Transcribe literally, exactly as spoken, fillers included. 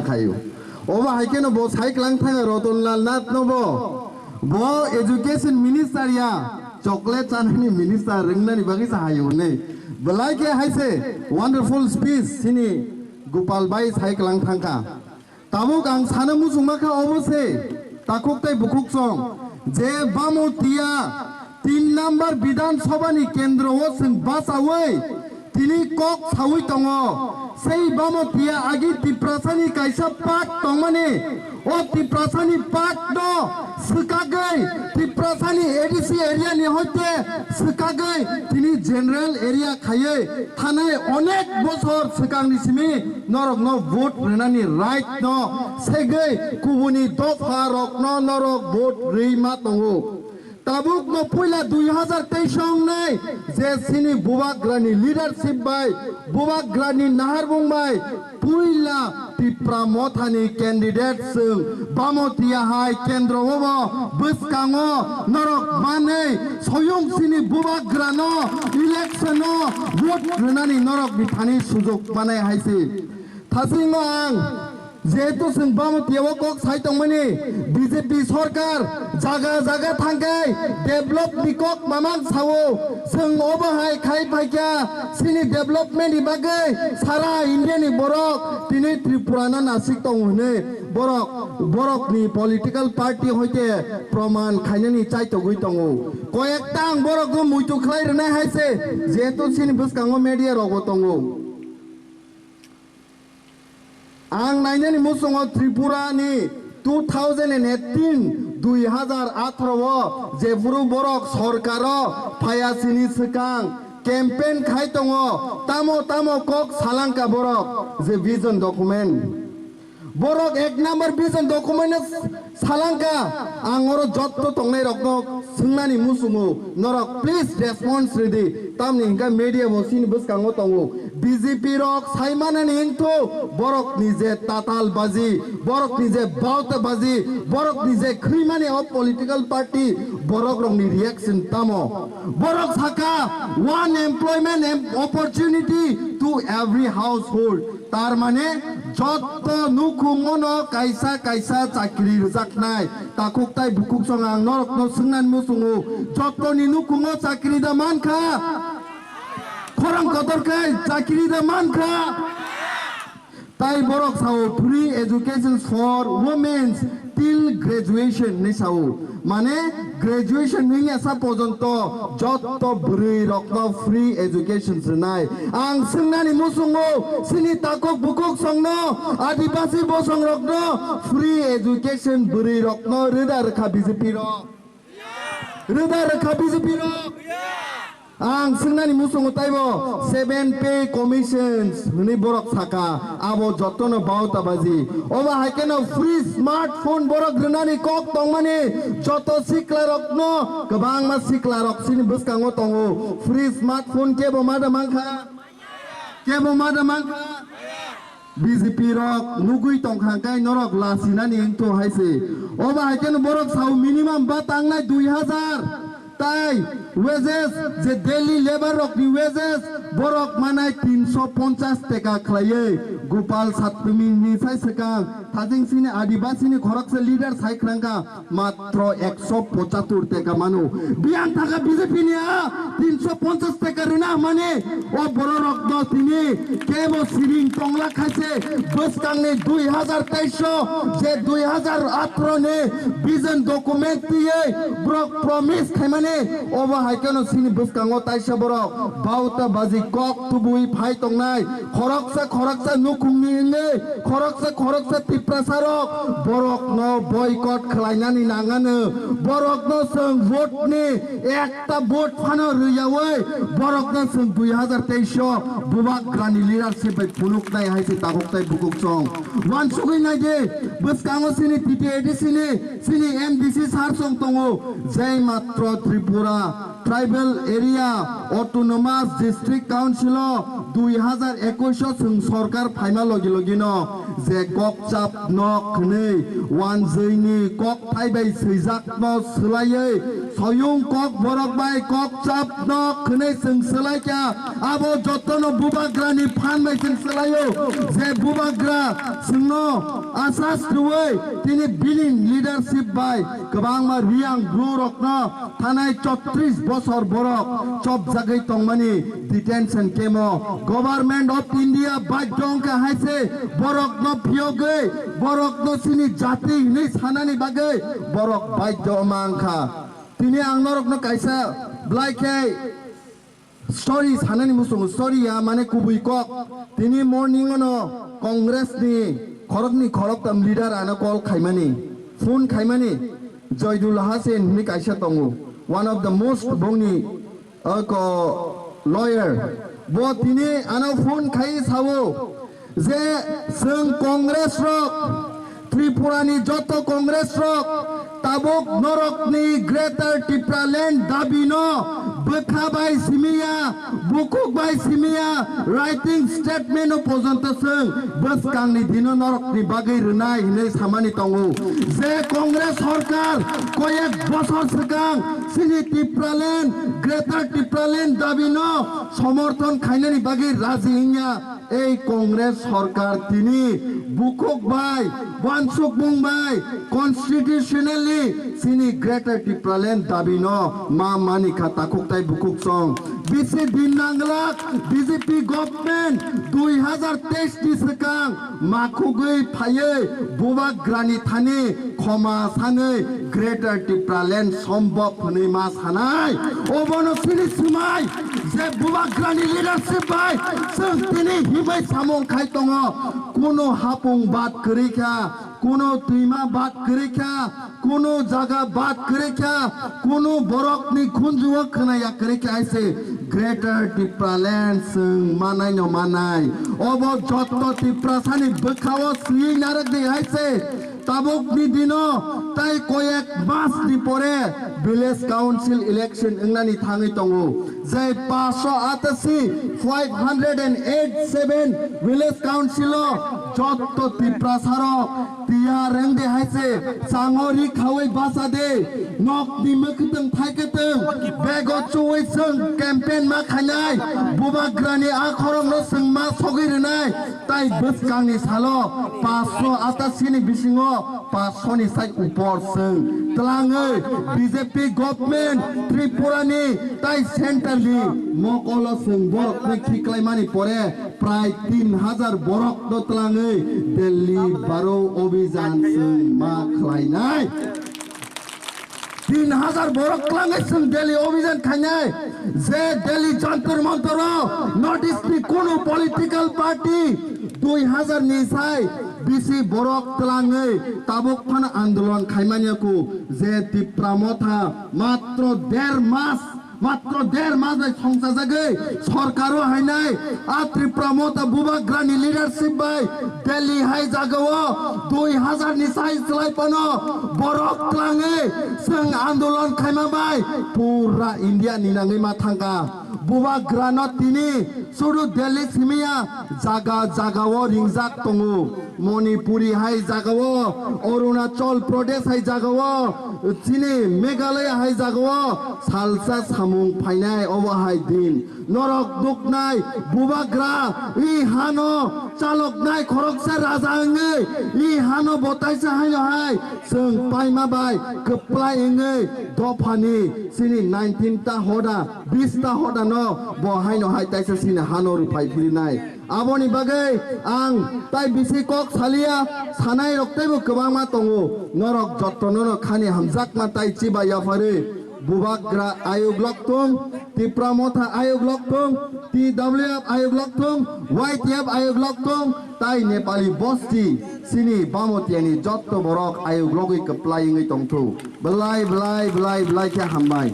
khaio. Obo hai kheno bo sai klang thanga Ratan Lal Nath no bo, bo education minister ya, chocolate chanani minister ringnani bagwi sa hayo nei. Belai khe hai se wonderful speech sini Gopal bai sai klang thangkha. Tabuk ang sana muchungma kha obo se, takhuk tei bukhuk song, je bamo tiya tin number Bidhan Sabha ni kendro o chwng bachaui tini kok saui tongo. Sei bamo tiya agi Tiprasani kaisa part tongmani, o Tiprasani part no swkagwi, Tiprasani A D C area ni hoite swkagwi tini general area khaiwi thanai onek bosor swkangni simi norokno vote rwnani right no segwi kubuni dopha rokno norok vote rwi ma tongo. Tabuk no puila dui hazar teis wngnai je sini bubagrani leadership bai, bubagrani naharbung bai puila Tipra Mothani candidate chwng bamo tiya hai kendro o bo bwskango norok manwi soyung sini bubagrano election o vote rwnani norok ni thani sujok manai hai se. Thasingo ang jehetu chwng bamo tiya o kok sai tongmani B J P sorkar jaga jaga thangkai develop ni kok mamang sao chwng obo hai khai phaikya sini development ni bagwi sara India ni borok tini Tripura no nasik tongo hwnwi borok borok ni political party hoite proman khainani chaitogwi tongo. Koyekta ang borok no muitu khlai rwnai hai se jehetu sini bwskango media rok bo tongo. Ang nainani muchungo Tripura ni two thousand and eighteen, dui hazar atharo o jephuru borok sorkaro phaya sini swkang campaign khai tongo, tamo tamo kok salangka borok je vision document. Borok ek number vision document no salangka, ang oro jotto tongnai rokno swngnani muchungo, norok please response ridi, tamni hwnkha media bo sini bwskango tongo. B J P rok sai manani wngthu borok ni je tatal baji, borok ni je bauta baji, borok ni je khwimani o political party borok rok ni reaction tamo? Borok saka one employment em- opportunity to every household. Tar mane jotto nukhungo no kaisa kaisa chakri rwjaknai. Takhuk tai bukhuk song ang norok no swngnani muchungo, jotto ni nukhungo chakri da mankha? Khorang kotor khe chakri da mankha? Tai borok sao free education for women till graduation hinwi sao. Mane graduation wngya sa pojonto jotto bwrwi rokno free education rwnai. Ang swngnani muchungo sini takhuk bukhuk songno, Adibasi bosong rokno free education bwrwi rokno rwda rwkha B J P rok. Rwda rwkha B J P rok. Ang swngnani muchungo taibo seven pay commissions hwnwi borok saka, abo jotono bauta baji. Obo hai kheno free smartphone borok rwnani kok tongmani joto sikla rokno, kwbangma sikla rok sini bwskango tongo. Free smartphone kebo mada mankha? Kebo mada mankha? B J P rok nugui tongkha khe norok lasinani wngthu hai se. Obo hai kheno borok sao minimum ba tangnai dui hazar. Tai wages je daily labour rokni wages borok manai tinsho ponchas teka khlaiwi Gopal Satpami ni sai swkang thajing sini Adibasi ni khoroksa leader sai khrangkha. Matro ekso pochatur teka mano. Biyang thaka B J P ni a tinsho ponchas teka rwna hwnmani o bororokno tini kebo siring tongla khaise bwskangni dui hazar teis o je dui hazar atharo ni vision document twiwi borok promise khaimani obo hai kheno sini bwskango taisa borok bauta baji kok tubui phai tongnai. Khoroksa khoroksa nukhungni wngwi, khoroksa khoroksa Tiprasarok borokno boycott khlainani nangano, borokno chwng vote ni ekta vote phano rwyawi, borokno chwng dui hazar teis o Bubagrani leadership bai phunuknai hai se takhuk tai bukhuk song. Wansugwi naidi, bwskango chini T T A D C ni, chini M D C sir song tongo, jai matro Tripura Tribal Area Autonomous District Council o dui hazar ekush o chwng sorkar phaima logi logi no je kokchap nok hwnwi wanjwi ni kokthai bai swijak no swlaiwi Soyung kok borok bai kok chap no khwnwi chwng swlai kha. Abo jotono bubagrani phan bai chwng swlaio. Je bubagra chwngno asas rwui tini bini leadership bai kwbangma Reang Bru rokno thanai chotris bosor borok chopjagwi tongmani detention camp o. Government of India badhyo wngkha hai se borokno phiyogwi, borokno chini jati hinwi sanani bagwi borok badhyo wngma wngkha. Tini ang norokno kaisa belai khe story sanani muchungo, story ya mane kubui kok. Tini morning ono Congress ni khoroknwi khoroktham leader ano call khaimani, phone khaimani, Joydul Hasen hinwi kaisa tongo, one of the most bongni, uh, ko lawyer. Bo tini ano phone khai sao, je chwng Congress rok, Tripura ni joto Congress rok tabuk norokni Greater Tipraland dabi no bwkha bai simiya, bukhuk bai simiya, writing statement o pojonto chwng bwskang ni dino norokni bagwi rwnai hinwi samani tongo. Je Congress sorkar koyek bosor swkang chini Tipraland, Greater Tipraland dabi no somorthon khainani bagwi raji wngya. Ei Congress sorkar tini bukhuk bai, wansukmung bai, constitutionally chini Greater Tipraland dabi no ma mani kha takhuk tai bukhuk song. Bisi din nanglak B J P government dui hazar teis ni swkang makhugwi phaiwi bubagrani thani khoma sanwi Greater Tipraland sombhob hwnwi ma sanai. Obono chini swmai je bubagrani leadership bai chwng tini himwi samung khai tongo. Kuno hapung bad kwrwi kha, kuno twima bad kwrwi kha, kuno jaga bad kwrwi kha, kuno borokni khunjuo khwnaya kwrwi kha hai se Greater Tipraland chwng manai no manai. Obo jotto Tiprasani bwkhao swiwi narwk di hai se. Tabukni dino tai koyek mas ni pore village council election wngnani thangwi tongo. Jai paanch sho atasi, five hundred and eight seven village council o jotto Tiprasa rok tiyar wng de hai se, chango ri khaui basa de, nok ni mwkhwtwng thai kwtwng, bego chuwi chwng campaign ma khainai, bubagrani a khorokno chwng ma sogwi rwnai, tai bwskangni salo paanch sho atasi ni bisingo paanch sho ni sai upor chwng twlangwi B J P government Tripura ni tai center ni mokolo chwng borok ni khiklaimani pore prai tin hazar borok no twlangwi Delhi baro obijan chwng ma khlainai. Tin hazar borok twlangwi chwng Delhi obijan khainai, je Delhi Jantar Mantar o North East ni kunu political party dui hazar ni sai bisi borok twlangwi tabuk phano andolon khaimani ku, je Tipra Motha matro der mas, matro der mas bai songchajagwi sorkaro hainai a Tipra Motha bubagrani leadership bai Delhi hai jagao dui hazar ni sai chwlai phano borok twlangwi chwng andolon khaima bai pura India ni nangwi ma thangkha. Bubagrano tini sudu Delhi simiya jaga jagao ringjak tongo. Manipuri hai jagao, Arunachal Pradesh hai jagao, chini Meghalaya hai jagao salsa samung phainai obo hai din. Norok duknai bubagra, i hano chaloknai khoroksa raja wngwi, i hano botaisa haino hai chwng paima bai kwplai wngwi dophani chini nineteen ta hoda, bis ta hoda no bo haino hai taisa chini hano rwphai phirinai. Aboni bagwi ang tai bisi kok salia, sanai rok teibo kwbangma tongo. Norok jotto nono khani hamjakma tai chiba yapharwi Bubagra ayuk loktung, Tipra Motha ayuk loktung, T W F ayuk loktung, Y T F ayuk loktung, tai Nepali bosti chini Bamotiyani jotto borok ayuk logwi kwplai wngwi tongthu. Belai, belai, belai, belai khe hambai.